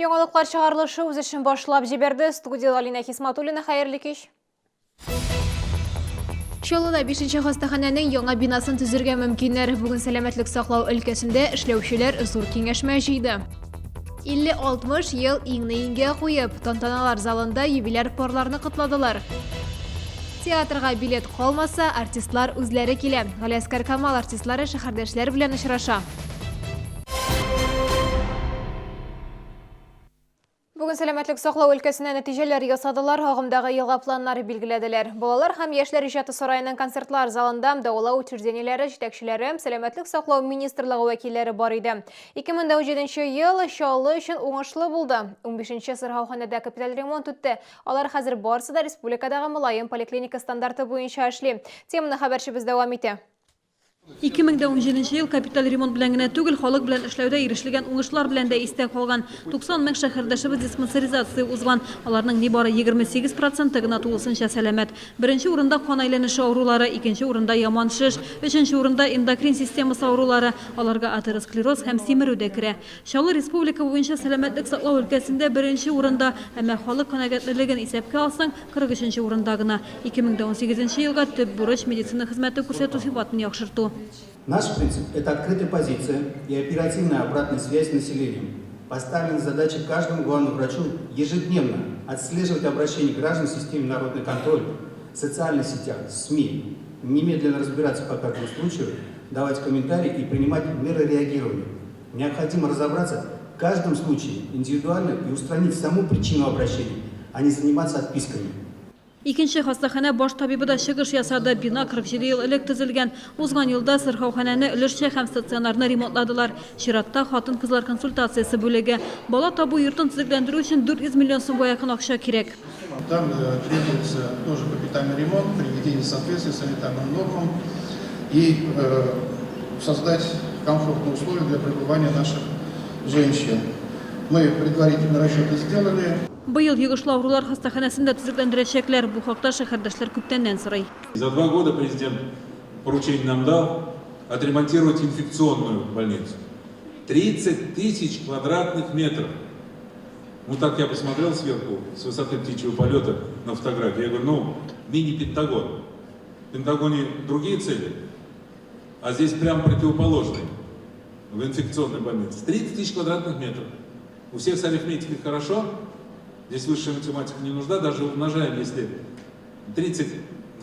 Яңалыклар чыгарылышы үз эшен башлап җибәрде. Студиядә Алинә Хисматуллина, хәерле кич. Чаллыда 5 хастаханәнең яңа бинасын төзергә мөмкиннәр. Бүген сәламәтлек саклау өлкәсендә эшләүчеләр зур киңәшмә җыйды. 50-60 ел иңне иңгә куеп, тантаналар залында юбиляр парларны котладылар. Театрга билет калмаса, артистлар үзләре килә. Галиәскар Камал артистлары шәһәрдәшләр белән очраша. Бүген сәламәтлек саклау өлкәсенә нәтиҗәләр ясадылар, агымдагы елга планнар билгеләделәр. Балалар һәм яшьләр иҗаты сараеның концертлар залында дәвалау учреждениеләре җитәкчеләре, сәламәтлек саклау министрлыгы вәкилләре бар иде. 2017 ел Чаллы өчен уңышлы булды. 15 сырхауханәдә капиталь ремонт үтте. Алар хәзер барысы да республикадагы мөлаем поликлиника стандарты буенча эшли. Теманы хәбәрчебез дәвам итә. 2017 ел капиталь ремонт белән генә түгел, халык белән эшләүдә ирешелгән уңышлар белән дә истә калган. 90 мең шәһәрдәшебез диспансеризация узган, аларның нибары 28 проценты гына тулысынча сәламәт. Беренче урында кан әйләнеше авырулары, икенче урында яман шеш, өченче урында эндокрин системасы авырулары, аларга атеросклероз һәм симерү дә керә. Чаллы республика буенча сәламәтлек саклау өлкәсендә беренче урында, әмма халык канәгатьлелеген исәпкә алсаң, 43 нче урында гына. 2018 нче елга төп бурыч, медицина хезмәте күрсәтү сыйфатын яхшырту. Наш принцип, это открытая позиция и оперативная обратная связь с населением. Поставлена задача каждому главному врачу ежедневно отслеживать обращения граждан в системе «Народный контроль», в социальных сетях, СМИ, немедленно разбираться по каждому случаю, давать комментарии и принимать меры реагирования. Необходимо разобраться в каждом случае индивидуально и устранить саму причину обращения, а не заниматься отписками. Икенче хастаханә баш табибы да чыгыш ясады. Бина 47 ел элек төзелгән. Узган елда сырхауханәне өлешчә һәм стационарны ремонтладылар. Чиратта, хатын-кызлар консультациясе бүлеге. Бала табу йортын төзекләндерү өчен 400 миллион сумга якын акча кирәк. Там требуется тоже капитальный ремонт, приведение в соответствие санитарным нормам и создать комфортные условия для пребывания наших женщин. Мы предварительные расчеты сделали. Быел йогышлы авырулар хастаханәсен дә төзекләндерәчәкләр. Бу хакта шәһәрдәшләр күптәннән сорый. За два года президент поручение нам дал отремонтировать инфекционную больницу. 30 тысяч квадратных метров. Ну так я посмотрел сверху, с высоты птичьего полета на фотографии. Я говорю, ну, мини-Пентагон. В Пентагоне другие цели, а здесь прям противоположные. В инфекционной больнице. 30 тысяч квадратных метров. У всех с арифметикой хорошо, здесь высшая математика не нужна, даже умножаем, если 30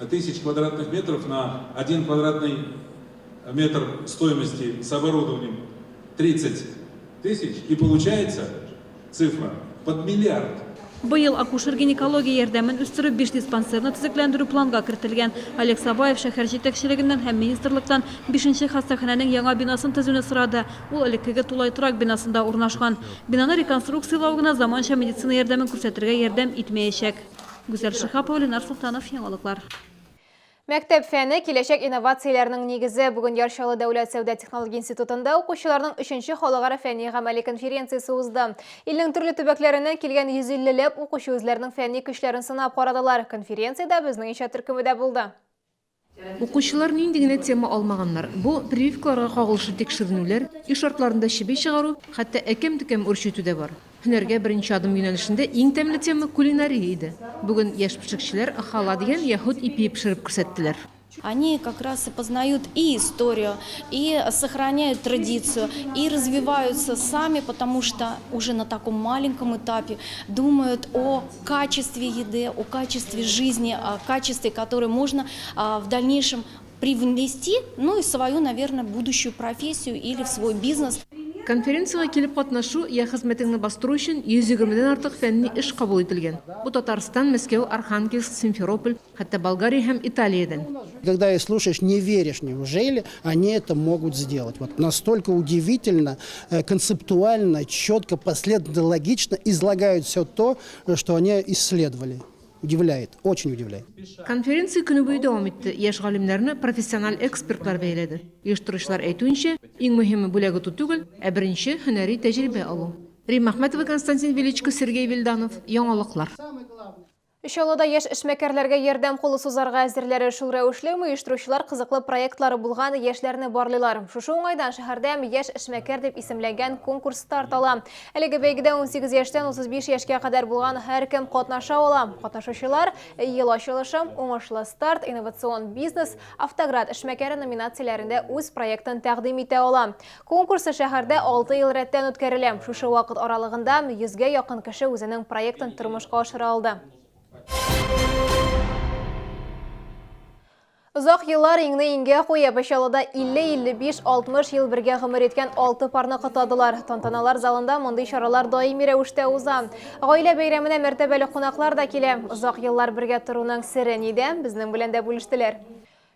тысяч квадратных метров на 1 квадратный метр стоимости с оборудованием 30 тысяч, и получается цифра под миллиард. Быел акушер-гинекология ярдәмен үстерү, биш диспансерны төзекләндерү планга кертелгән. Олег Сабаев шәһәр җитәкчелегеннән һәм министрлыктан бишенче хастаханәнең яңа бинасын төзүне сорады. Ул элеккеге тулай торак бинасында урнашкан. Бинаны реконструкцияләү генә заманча медицина ярдәмен күрсәтергә ярдәм итмәячәк. Гүзәл Шиһапова, Ленар Солтанов, Яңалыклар. Мәктәп фәне, киләчәк инновацияләрнең нигезе. Бүген Яр Чаллы дәүләт сәүдә-технология институтында укучыларның өченче халыкара фәнни-гамәли конференциясе узды. Илнең төрле төбәкләреннән килгән 150 ләп укучы үзләренең фәнни көчләрен сынап карадылар. Конференциядә безнең иҗат төркеме дә булды. Укучылар нинди генә тема алмаганнар. Бу, прививкаларга кагылышлы тикшеренүләр, өй шартларында чеби чыгару, хәтта әкәм-төкәм үрчетү дә бар. Һөнәргә беренче адым юнәлешендә иң тәмле тема кулинария иде. Бүген яшь пешекчеләр хала дигән яһүд ипие пешереп күрсәттеләр. Они как раз и познают и историю, и сохраняют традицию, и развиваются сами, потому что уже на таком маленьком этапе думают о качестве еды, о качестве жизни, о качестве, которое можно в дальнейшем привнести, ну и свою, наверное, будущую профессию или в свой бизнес. Конференциягә килеп катнашу я хезмәтеңне бастыру өчен 120 дән артык фәнни эш кабул ителгән. Бу Татарстан, Мәскәү, Архангельск, Симферополь, хәтта Болгария һәм Италиядән. Когда их слушаешь, не веришь, неужели они это могут сделать? Вот настолько удивительно, э, концептуально, четко, последовательно, логично излагают все то, что они исследовали. Удивляет, очень удивляет. Конференция көне буе дәвам итте. Яшь галимнәрне профессиональ экспертлар бәяләде. Оештыручылар әйтүенчә, иң мөһиме бүләк оту түгел, ә беренче һөнәри тәҗрибә алу. Римма Әхмәтова, Константин Величко, Сергей Вильданов. Яңалыклар. Чаллыда яшь эшмәкәрләргә ярдәм кулы сузарга әзерләре. Шул рәвешле оештыручылар кызыклы проектлары булган яшьләрне барлыйлар. Шушы уңайдан шәһәрдә Яшь эшмәкәр дип исемләнгән конкурс старт ала. Әлеге бәйгедә 18 яшьтән 35 яшькә кадәр булган һәркем катнаша ала. Катнашучылар Ел ачылышы, Уңышлы старт, Инновацион бизнес, Автоград эшмәкәре номинацияләрендә үз проектын тәкъдим итә ала. Конкурсы шәһәрдә 6 ел рәттән үткәрелә. Шушы вакыт аралыгында 100гә якын кеше үзенең проектын тормышка ашыра алды. Озак еллар иңне иңгә куеп, Чаллыда 50, 55, 60 ел бергә гомер иткән алты парны котладылар. Тантаналар залында мондый чаралар даими рәвештә уза. Гаилә бәйрәменә мәртәбәле кунаклар да килә. Озак еллар бергә торуның сере нидә? Безнең белән дә бүлештеләр.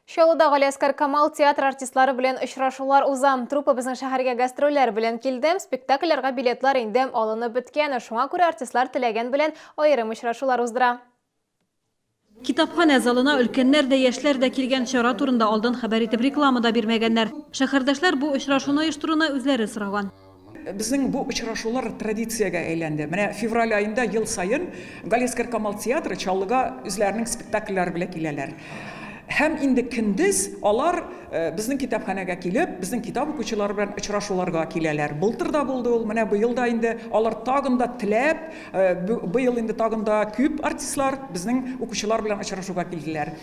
Чаллыда Галиәскар Камал театр артистлары белән очрашулар уза. Труппа безнең шәһәргә гастрольләр белән килде. Спектакльләргә билетлар инде алынып беткән. Шуңа күрә артистлар теләгән белән аерым очрашулар уздыра. Китапханә залына өлкәннәр дә, яшьләр дә килгән. Чара турында алдан хәбәр итеп реклама да бирмәгәннәр. Шәһәрдәшләр бу очрашуны оештыруны үзләре сораган. Безнең бу очрашулар традициягә әйләнде. Менә февраль аенда ел саен Галиәсгар Камал театры Чаллыга үзләренең спектакльләре белән киләләр. Һәм инде көндез алар безнең китапханәгә килеп, безнең китап укучылар белән очрашуларга киләләр. Былтыр да булды ул, менә быел да инде алар тагын да теләп, быел инде тагын да күп артистлар безнең укучылар белән очрашуга килделәр.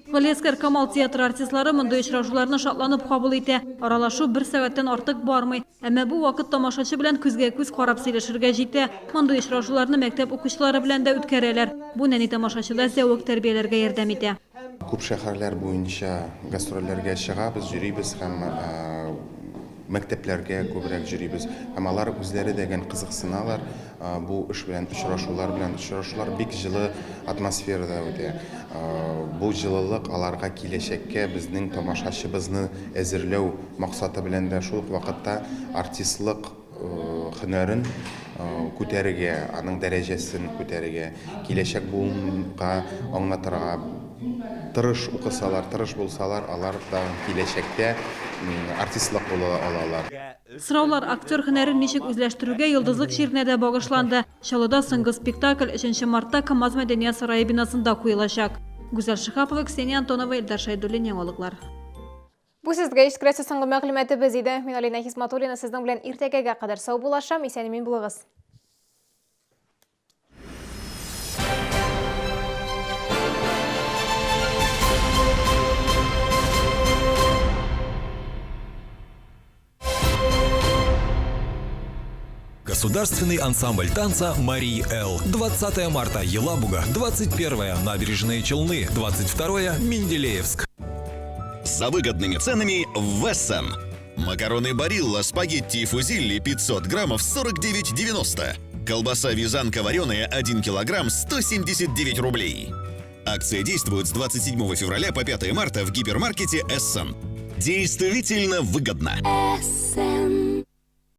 Галиәсгар Камал театры артистлары мондый очрашуларны шатланып кабул итә. Аралашу бер сәгатьтән артык бармый. Әмма бу вакыт тамашачы белән күзгә-күз карап сөйләшергә җитә. Мондый очрашуларны мәктәп укучылары белән дә үткәрәләр. Бу нәни тамашачыда зәвык тәрбияләргә ярдәм итә. Күп шәһәрләр буенча гастрольләргә чыгабыз, йөрибез һәм мәктәпләргә күбрәк йөрибез. Һәм алар үзләре дә гел кызыксыналар бу эш белән, очрашулар белән. Очрашулар бик җылы атмосферада үтә. Бу җылылык аларга киләчәккә безнең тамашачыбызны әзерләү максаты белән дә, шул ук вакытта артистлык һөнәрен күтәрергә, аның дәрәҗәсен күтәрергә, киләчәк буынга аңлатырга тырыш укысалар, тырыш булсалар, алар тагын киләчәктә артистлык була алалар. Сораулар актер һөнәрен ничек үзләштерүгә, йолдызлык чиренә дә багышланды. Чаллыда соңгы спектакль өченче мартта КАМАЗ мәдәният сарае бинасында куелачак. Гүзәл Шиһапова, Ксения Антонова, Илдар Шәйдуллин, Яңалыклар. Бу сезгә җиткерәсе соңгы мәгълүматыбыз иде. Мин Алинә Хисматуллина сезнең белән иртәгәгә кадәр саубуллашам. Исән-имин булыгыз. Государственный ансамбль танца «Марий Эл». 20 марта – Елабуга, 21 – Набережные Челны, 22 – Менделеевск. За выгодными ценами в Вессен. Макароны Барилла, спагетти и фузилли 500 граммов 49,90. Колбаса вязанка вареная 1 килограмм 179 рублей. Акция действует с 27 февраля по 5 марта в гипермаркете Эссен. Действительно выгодно. Эссен.